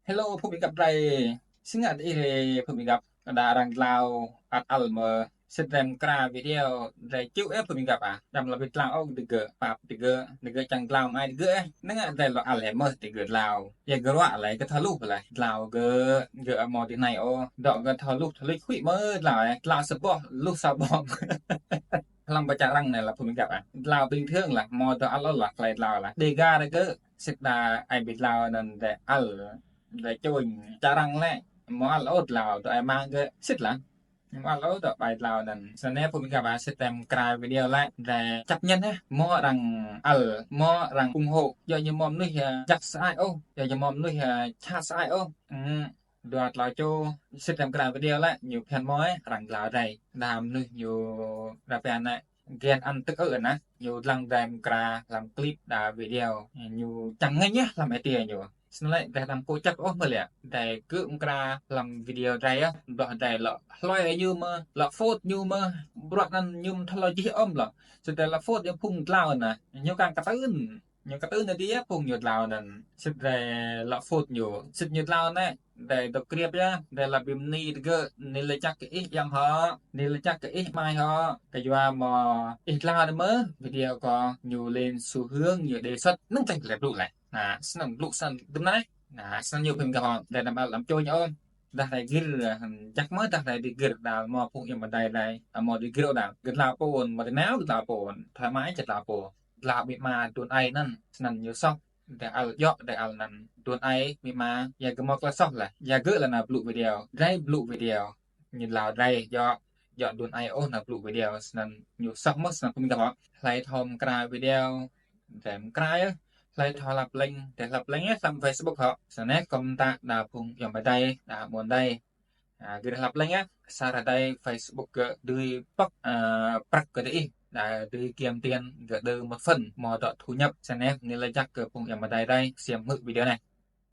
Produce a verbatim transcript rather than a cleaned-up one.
Hello, phung ƀĭng găp drei. Si ngă diih phung ƀĭng găp, đa arăng dlao ăt ăl mơh, sĭt drei mkra video drei čŭ ơ phung ƀĭng găp ah. Đăm lŏ bi dlao ôh digơ̆, pap digơ̆, digơ̆ čiăng dlao mă ai digơ̆ ơ. Năng ai drei lŏ ăl ơ mơh digơ̆ dlao. Ya gơ̆ ruă leh, gơ̆ thâo luh leh. Dlao gơ̆, gơ̆ amâo ti anei ôh. Dŏ gơ̆ thâo luh, thâo luč huĭ mơh dlao ơ. Dlao sa boh, luh sa boh. Hlăm ƀă čar arăng anei lah phung ƀĭng găp ah. Dlao bình thường lah, amâo dŏ ăl ôh lah, klei dlao lah. Dega digơ̆, sĭt đa ai bi dlao anăn drei ăl, drei čôñ. Čar arăng lĕ, amâo ăl ôh dlao, dŏ ai mang gơ̆, sĭt lah. Amâo ăl ôh dŏ ƀai dlao anăn. Snăn phung ƀĭng găp ah, sĭt drei mkra video leh, drei chấp nhận ơ. Mâo arăng ăl, mâo arăng ủng hộ. Djŏ ñu mâo mnuih, ơ, jăk sơăi ôh. Djŏ ñu mâo mnuih, ơ, čhat sơăi ôh. Hmm. Dua tlâo čô, sĭt drei mkra video leh, ñu phiăn mâo ơ, arăng dlao drei. Đa mnuih ñu đa phiăn leh, ghen ăn tơk ơ anăn, ñu dlăng drei mkra hlăm clip đa video. Ñu čiăng ngêñ ơ, hlăm ai tiê ñu. Snăn lĕ, drei đăm kơ čăp ôh mơh lĕ. Drei kơ mkra hlăm video drei ơ, blŏ drei lŏ hlue ñu mơh, lŏ phôt ñu mơh, bruă anăn ñu mthâo lŏ jih ôh lŏ. Sĭt drei lŏ phôt ñu phung dlao anăn. Ñu kăng ktưn. Ñu ktưn anăn dih ơ phung ñu dlao anăn. Sĭt drei lŏ phôt ñu. Sĭt ñu dlao anăn, drei dôk kriêp yơh, drei lŏ bi mni digơ̆, ni lač jăk kơ ih ayŏng hŏ, ni lač jăk kơ ih amai hŏ, kyua mâo ih dlao anăn mơh, video kâo ñu lên xu hướng, ñu đề xuất, năng tĕh leh blŭ leh. Nah, snăn blŭ snăn dŭm anei. Nah, snăn ñu phung găp hŏ, drei đăm ăl đăm čôñ ôh. Dah drei gĭr, ơ, jăk mơh dah drei digĭr, đa mâo phung ayŏng amai adei drei, amâo digĭr ôh đa. Gĭr dlao pô, mâo ti nao gĭr dlao pô, thoải mái čăt dlao pô. Dlao amĭ ama đuôn ai anăn, snăn ñu soh. Drei ăl djŏ, drei ăl anăn. Đuôn ai, amĭ ama, ya gơ̆ mâo klei soh leh. Ya gơ̆ leh nao blŭ video. Drei blŭ video. Ñu dlao drei, djŏ, djŏ đuôn ai ôh nao blŭ video. Snăn ñu soh mơh snăn phung găp hŏ. Hlei thâo mkra video, drei mkra ơ. Hlei thâo hlăp link, drei hlăp link ơ hlăm Facebook hŏ. Snăn kâo mtă đa phung ayŏng amai adei, đa ƀuôn adei. A, gĭr hlăp link ơ, sa hră adei Facebook gơ̆ dưi pŏk, a, prăk kơ diih, đa dưi kiếm tiền gơ̆ đơ một phần, mâo dŏ thu nhập, snăn ni lač jăk kơ phung ayŏng amai adei drei, ksiêm hmư̆ video anei.